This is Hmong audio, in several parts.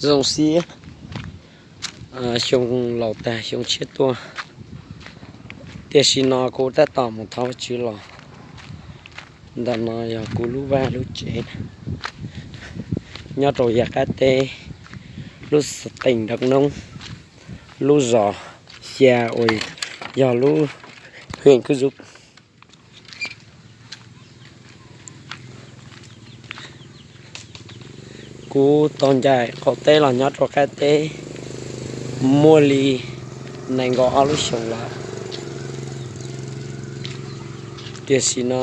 Zoo siab xyoo laus tag xyoo tshiab tuaj, tiam sis no kuv tab tom mus thov Vajtswv los. Ntawm no yog kuv lub vaj lub tsev nyob rau yav qab teb, lub xeev Dak Noob, lub zos Xya uas yog lub huyện Cư Rút. Kuv tau ncaim qaum teb los nyob rau qab teb muaj li nees nkaum ob lub xyoos lawm, tiam sis no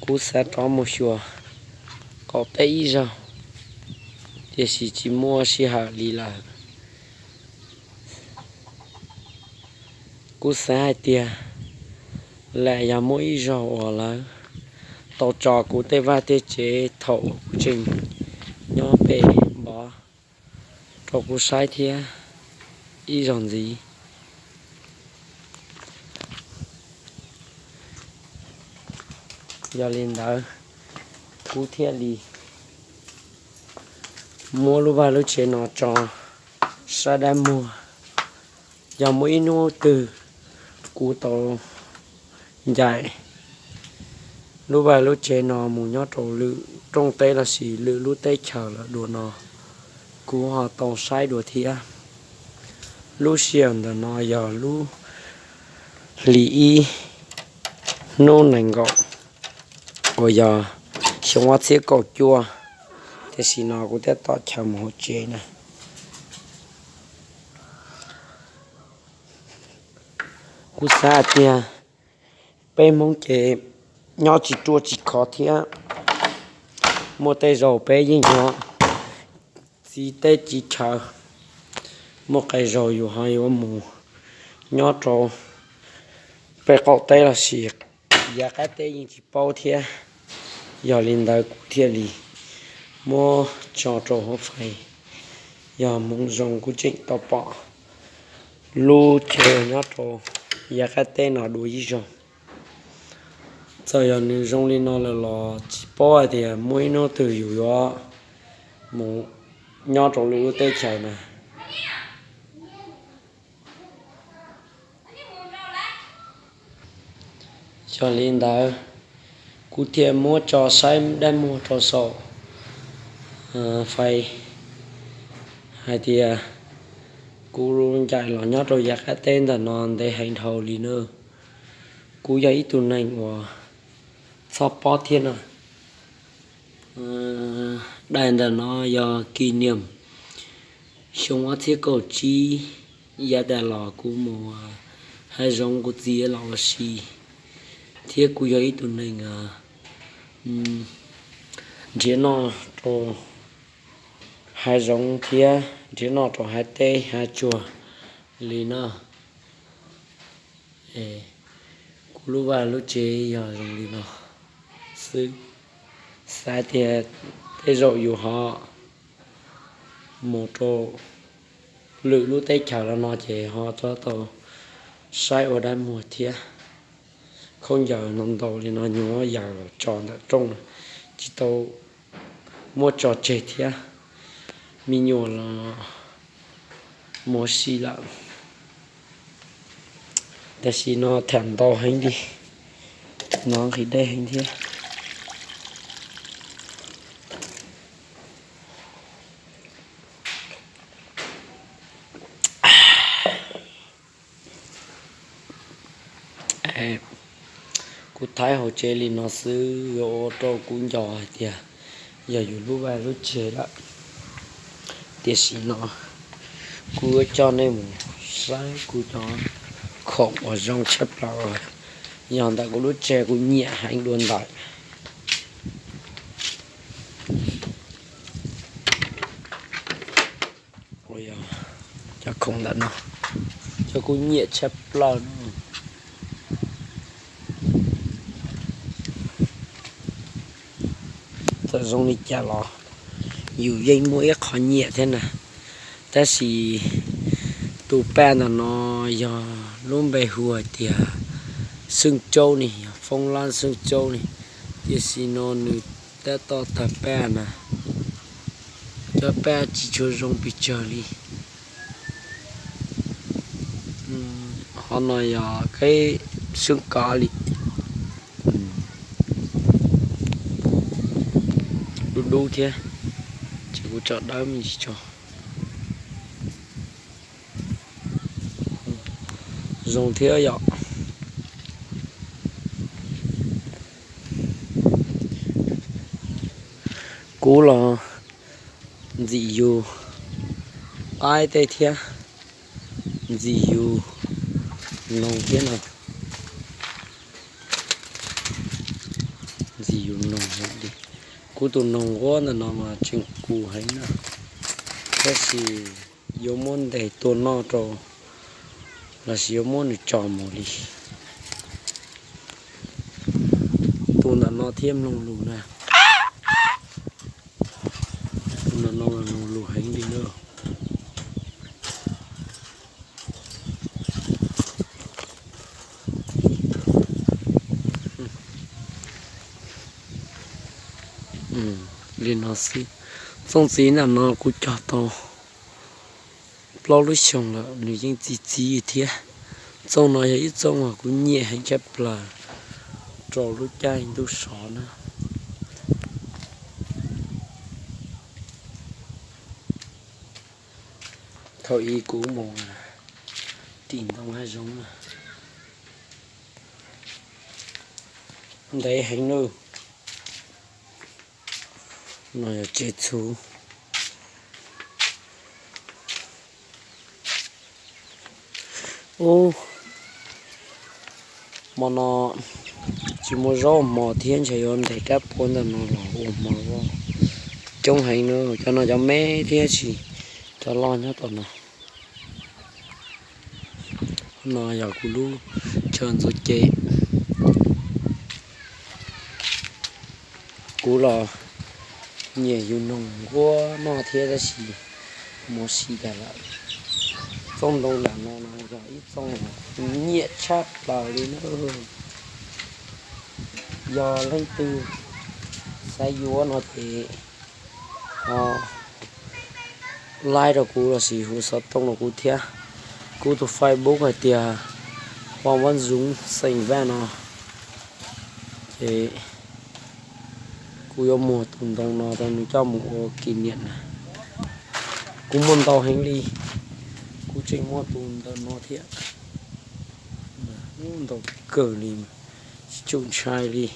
kuv xav rov mus xyuas qaum teb ib zaug, tiam sis tsis muaj sij hawm li lawm. Kuv xav hais tias lam yog muaj ib zaug uas lawv tau tso kuv tej vaj tej tsev thaum uas kuv tseem nyob pem npov rau kuv saib thiab ib zaug ntxiv. Yog li ntawd, kuv thiaj li muab lub vaj lub tsev no tso saib dab muag. Yog muaj ib hnub twg kuv tau ncaim lub vaj lub tsev no mus nyob rau lwm rooj teb los sis lwm lub teb chaws lawm dua no, kuv ho tau saib dua thiab. Lub sij hawm ntawm no yog lub hlis ib hnub nees nkaum uas yog xyoo ob txhiab kaum cuaj, tiam sis no kuv thiaj tau chaw mus hauv tsev na. Kuv xav hais tias peb Hmoob ces nyob tsis ruaj tsis khov thiab, muaj tej zaus peb yeej nyob txiv teb txiv chaw, muaj qee zaus yus ho yuav mus nyob rau pem qaum teb los sis yav qab teb yeej tsis paub thiab. Yog li ntawd kuv thiaj li muab tso rau hauv fais. Yog hmoov zoo kuv tseem tau pom lub tsev nyob rau yav qab teb no dua ib zaug. Txawm yog nws zoo li no lawm los tsis paub hais tias muaj ib hnub twg yus yuav mus nyob rau lwm lub teb chaws na. Yog li ntawd, kuv thiaj muab tso saib dab muag rau saum fais hais tias kuv ncaim los nyob rau yav qab teb ntawm no ntev heev dhau li na. Kuv yog ib tug neeg uas txhob pob thiab no. Daim ntawm no yog kis niam xyoo ob txhiab kaum tsib, yav tas los kuv mus hav zoov kuv txiv los ua si, thiab kuv yog ib tug neeg nrhiav noj rau hav zoov thiab nrhiav noj rau hav teb hav tsuag li no. Kuv lub vaj lub tsev yog zoo li no xwb. Xav tias tej zaum yus ho mus rau lwm lub teb chaws los no ces ho txhob tau saib ua dab muag thiab. Khaub ncaws no ntau li no nyuam yaus los tso ntawm rooj, tsis tau muab tso tseg thiab. Me nyuam los mus ua si lawm, tam sim no tham ntau heev li, no nqhis dej heev thiab. Kuv thaij hauv tsev li no xwb yuav ua rau kuv nco hais tias yog yus lub vaj lub tsev lawm. Tiam sis no kuv yuav coj nej mus saib kuv cov khoom uas zoo tshaj plaws yog ntawm kuv lub tsev kuv nyiam heev dua ntawm cov khoom ntawm no, cov kuv nyiam tshaj plaws. Txawm zoo li cas los yus yeej muaj ib qho nyiam thiab na. Tab sis tus paj ntawm no yog lub npe hu hais tias Xeeb Caub ne, yog Foob Lab Xeeb Caub ne. Tiam sis no nws Tab tom tag paj na, cov paj tsis tshua zoo pes tsawg li. Qhov no yog qaib xwb kov li, dub dub thiab, ces kuv tso dawb me ntsis tso. Zoo thiab yom. Kuv los ntxim yus qaib tej thiab, ntxim yus noog thiab no. Ntxim yus noog heev li. Kuv tus noog nquab ntawm no mas tseem kus heev na, tab sis yuav muab ntes tua noj rau lossis yuav muab nws tso mus li. Tus ntawm no thiab mloog lus na. Tus ntawm no mloog lus heev li na. Li no xwb. Txooj txiv ntawm no kuv cog tau plaub lub xyoos lawm, nws yeej txi txiv thiab. Txooj no yog ib txooj uas kuv nyiam heev tshaj plaws rau lub caij ntuj sov na. Thaum ub kuv mus ris ntoo hav zoov na, ntev heev na. No yog tsev txhuv. Ub, hmo no tsis muaj zaub hmo thiab, ntshe yuav ntes rab puab ntawm no los ua hmo. Coob heev na, cov no cov me thiab, tsis, cov loj nyob tom no. No yog kuv lub chaw ntxuav cev. Kuv los nyiam yus noog nquab noj thiab, tab sis mus sim tas lawm. Txooj ntoo nram no no yog ib txooj nyiam tshaj plaws li na. Yog leej twg xav yuav no ces ho laib rau kuv lossis hu xov tooj rau kuv thiab. Kuv tus Facebook hais tias Huam Vaj Zoov xeem Vaj no. Ces kuv yuav muag tus ntoo no rau nws coj mus ua kis niam na. Kuv muaj ntau heev li, kuv tseem muaj tus ntawm no thiab. Ntau kawg li, tsis tshua ntshai li.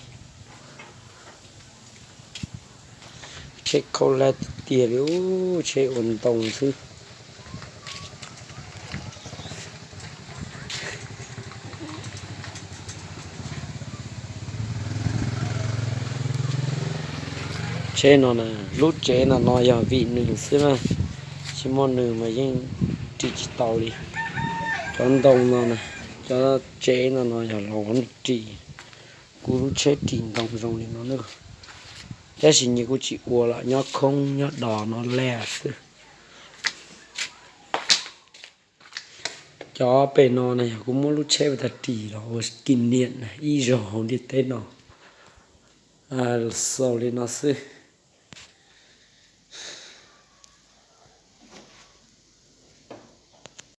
Tsheb khaub hlab tiag tiag li, tsheb ua ntoo xwb. Tsheb no, lub tsev no no yog vim nws xwb na, tsis muaj nws mas yeej ris tsis tau li. Cov ntoo no, cov tsev no no yog los nws ris. Kuv lub tsheb ris ntoo zoo li no na, tab sis nyias kuj tsis ua lawm, nyob khoob nyob dos no lawm xwb. Cov pem no na yog kuv muab lub tsheb ua tag ris los ua kis niam ib zaug hauv ntiaj teb no. Xaus li no xwb.